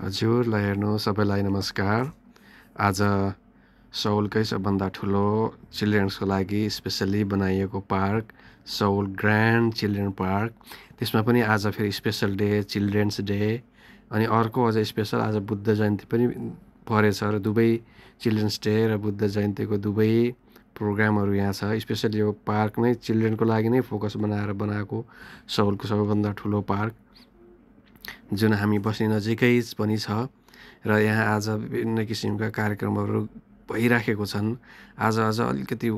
हजुर ल हेर्नु सबैलाई नमस्कार। आज सौलकै सबभन्दा ठुलो चिल्ड्रेन्सको लागि स्पेसल्ली बनाइएको park soul grand children park. त्यसमा पनि आज फेरि स्पेसल डे चिल्ड्रेन्स डे अनि अर्को अझ स्पेसल आज बुद्ध जयन्ती पनि परेछ र दुवै चिल्ड्रेन्स डे र बुद्ध जयन्तीको दुवै प्रोग्रामहरू यहाँ छ। स्पेसली यो पार्क नै चिल्ड्रेनको लागि नै फोकस बनाएर बनाएको सौलको सबैभन्दा ठुलो पार्क जुन हामी बस्ने नजिकै पनि छ र यहाँ आज विभिन्न किसिमका कार्यक्रमहरू भइराखेको छन्। आज अलिकति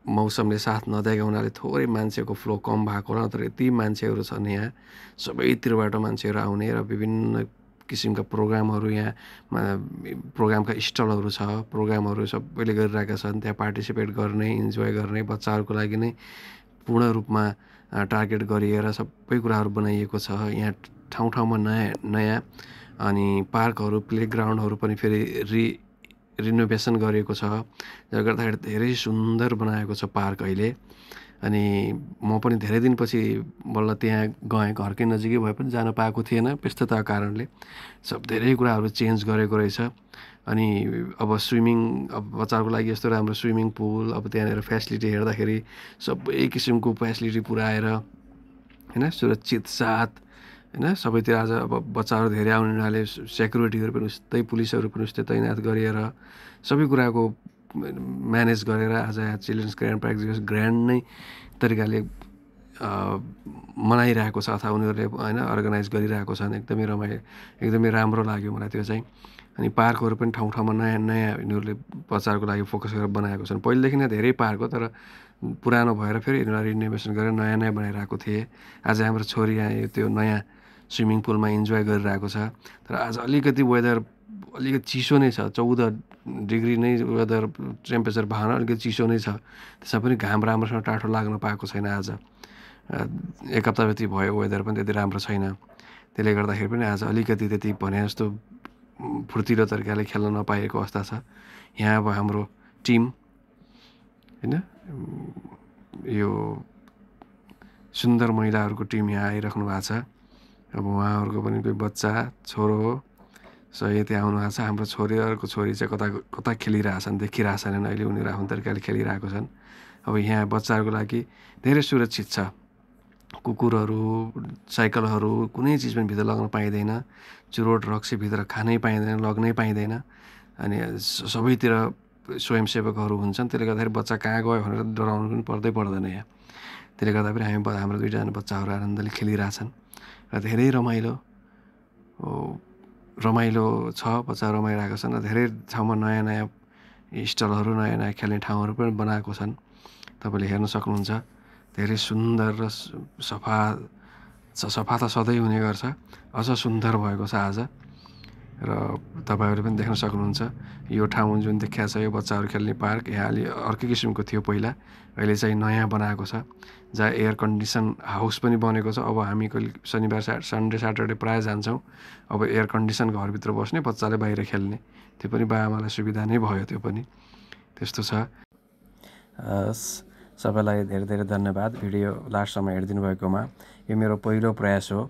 मौसमले साथ नदिएको हुनाले थोरै मान्छेको फ्लो कम भएको र तर यति मान्छेहरू छन् यहाँ सबैतिरबाट मान्छेहरू आउने र विभिन्न किसिमका प्रोग्रामहरू यहाँ प्रोग्रामका स्टलहरू छ। प्रोग्रामहरू सबैले गरिरहेका छन्, त्यहाँ पार्टिसिपेट गर्ने इन्जोय गर्ने बच्चाहरूको लागि नै पूर्ण रूपमा टार्गेट गरिएर सबै कुराहरू बनाइएको छ। यहाँ ठाउँ नयाँ अनि पार्कहरू प्लेग्राउन्डहरू पनि फेरि रिनोभेसन गरिएको छ, जसले गर्दाखेरि धेरै सुन्दर बनाएको छ पार्क अहिले। अनि म पनि धेरै दिनपछि बल्ल त्यहाँ गएँ, घरकै नजिकै भए पनि जान पाएको थिएन व्यस्तताको कारणले। धेरै कुराहरू चेन्ज गरेको रहेछ। अनि अब बच्चाहरूको लागि यस्तो राम्रो स्विमिङ पुल, अब त्यहाँनिर फेसिलिटी हेर्दाखेरि सबै किसिमको फेसिलिटी पुऱ्याएर होइन सुरक्षित साथ होइन सबैतिर आज अब बच्चाहरू धेरै आउने हुनाले सेक्युरिटीहरू पनि उस्तै पुलिसहरू पनि उस्तै तैनात गरिएर सबै कुराको म्यानेज गरेर आज यहाँ चिल्ड्रेन्स ग्रान्ड पार्क ग्रान्ड नै तरिकाले मनाइरहेको छ अथवा उनीहरूले होइन अर्गनाइज गरिरहेको छन्। एकदमै राम्रो लाग्यो मलाई त्यो चाहिँ। अनि पार्कहरू पनि ठाउँमा नयाँ यिनीहरूले बच्चाहरूको लागि फोकस गरेर बनाएको छन्। पहिलेदेखि नै धेरै पार्क हो तर पुरानो भएर फेरि यिनीहरूलाई रिनोभेसन गरेर नयाँ बनाइरहेको थिए। आज हाम्रो छोरी यहाँ त्यो नयाँ स्विमिङ पुलमा इन्जोय गरिरहेको छ। तर आज अलिकति वेदर अलिकति चिसो नै छ, 14 डिग्री नै वेदर टेम्परेचर भएन, अलिकति चिसो नै छ। त्यसमा पनि घाम राम्रोसँग टाठो लाग्न पाएको छैन। आज एक हप्ता जति भयो वेदर पनि त्यति राम्रो छैन, त्यसले गर्दाखेरि पनि आज अलिकति त्यति भने जस्तो फुर्तिलो तरिकाले खेल्न नपाएको अवस्था छ। यहाँ अब हाम्रो टिम होइन यो सुन्दर महिलाहरूको टिम यहाँ आइराख्नु भएको छ। अब उहाँहरूको पनि कोही बच्चा छोरो हो सही त्यहाँ आउनु भएको छ। हाम्रो छोरीहरूको छोरी चाहिँ कता खेलिरहेछन् देखिरहेछन् अहिले, उनीहरू आफ्नो तरिकाले खेलिरहेको छन्। अब यहाँ बच्चाहरूको लागि धेरै सुरक्षित छ। कुकुरहरू साइकलहरू कुनै चिज पनि भित्र लग्न पाइँदैन, चुरोट रक्सी भित्र खानै पाइँदैन, लग्नै पाइँदैन। अनि सबैतिर स्वयंसेवकहरू हुन्छन्, त्यसले गर्दाखेरि बच्चा कहाँ गयो भनेर डराउनु पनि पर्दैन यहाँ। त्यसले गर्दा पनि हाम्रो दुईजना बच्चाहरू आनन्दले खेलिरहेछन् र धेरै रमाइलो छ, बच्चा रमाइरहेको छन्। धेरै ठाउँमा नयाँ स्टलहरू नयाँ खेल्ने ठाउँहरू पनि बनाएको छन्, तपाईँले हेर्न सक्नुहुन्छ। धेरै सुन्दर र सफा त सधैँ हुने गर्छ, अझ सुन्दर भएको छ आज। र तपाईँहरू पनि देख्न सक्नुहुन्छ यो ठाउँ जुन देखिया छ यो बच्चाहरू खेल्ने पार्क यहाँ अलि अर्कै किसिमको थियो पहिला, अहिले चाहिँ नयाँ बनाएको छ जहाँ एयर कन्डिसन हाउस पनि बनेको छ। अब हामी शनिबार सन्डे सैटरडे प्रायः जान्छौँ। अब एयर कन्डिसन घरभित्र बस्ने, बच्चाले बाहिर खेल्ने, त्यो पनि बाआमालाई सुविधा नै भयो। त्यो पनि त्यस्तो छ। सबैलाई धेरै धन्यवाद भिडियो लास्टसम्म हेरिदिनु भएकोमा। यो मेरो पहिलो प्रयास हो,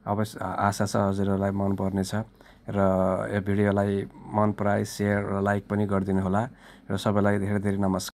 अब आशा छ हजुरहरूलाई मन पर्नेछ र यो भिडियोलाई मन पराए सेयर र लाइक पनि गरिदिनु होला। र सबैलाई धेरै नमस्कार।